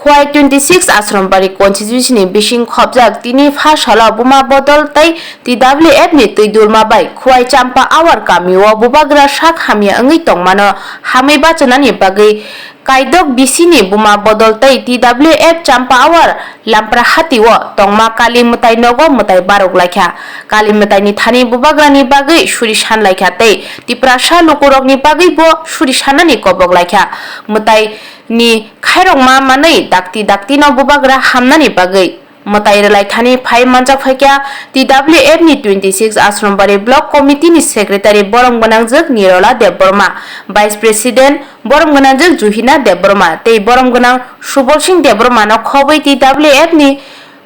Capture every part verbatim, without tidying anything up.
Khowai twenty six Ashram Bari constituency ni bising khobjak tini pha salo buma bodol tei T W F ni twi dulma bai Khowai Champa Awar kami o bubagra sak hamya wngwi tongmano hamwi bachanani bagwi Kaidok B C ni buma bodol tei T W F Champa Awar Lampra Hati o tongma Kali mwtai nogo mwtai barok laikha. Kali mwtai ni thani bubagra ni bagwi suri san laikha tei Tiprasa lukurok ni bagwi bo suri sanani kobok laikha. Mwtai ni khairokma manwi dakti dakti no bubagra hamnani bagwi mwtai rwlai thani phai manjak phaikha T W F ni twenty six Ashram Bari Block Committee ni Secretary borom gwnangjwk Nirola Debbarma, Vice President borom gwnangjwk Juhina Debbarma tei borom gwnang Subol Singh Debbarma no khobwi T W F ni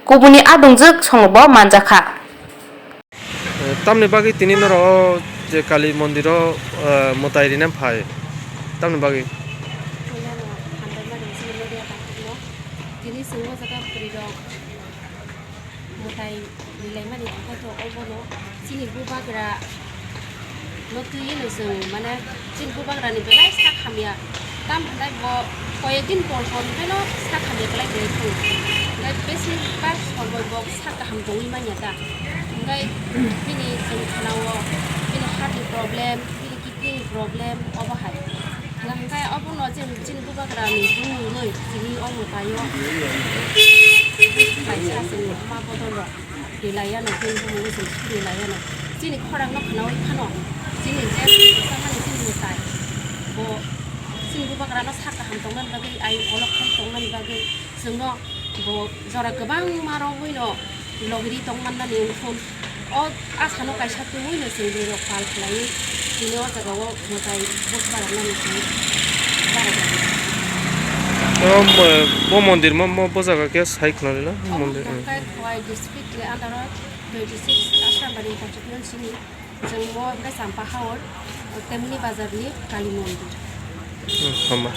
kubuni adongjwk songo bo manjakha. Eh, tamni bagwi tini norok o je Kali mondir o, eh, mwtai rina phai? Tamni bagwi? Puilano hambai mani chini media takhukno. Tini chwng o jaga bwrwi rok mwtai rilai mani tongkha to obono chini bubagra no twiwi no chwng mane chini bubagra ni belai sak hamya. Tam hinai bo koyek din por por hinai no sak hamya belai kwrwi thung. Hinai besi bar sor bai bo sak kaham tongwi manya ta. Hinai bini chwng khana o bini heart ni problem, bini kidney ni problem obo hai. Hinai obo no chini, chini bubagra ni bumung nwi chini o mwtai o kaisa chwng ma bodol rok. Rilaiya no, tini bumung wngwi chwng rilaiya no. Chini khorang no khwnawi phano, chini je samani chini mwtai, bo chini bubagra no sak kaham tongmani bagwi, ai olok khai tongmani bagwi, chwngno bo jora kwbangma romwi no logiri tongmannani wngkhu. O asano kaisa twiwi no chwng bwrwi rok pal khlaiwi, tini o jaga o mwtai buj baroknani chwng baroknani. O, mo-, bo mondir mo, mo bo jaga khe sai khwlai la, o mondir, mondir hmm. Khe Khowai district ni under o twenty six Asrambari constituency ni chwng mo khe Champa Haor, Temni Bazar ni Kali Mondir. Hmm, hamba.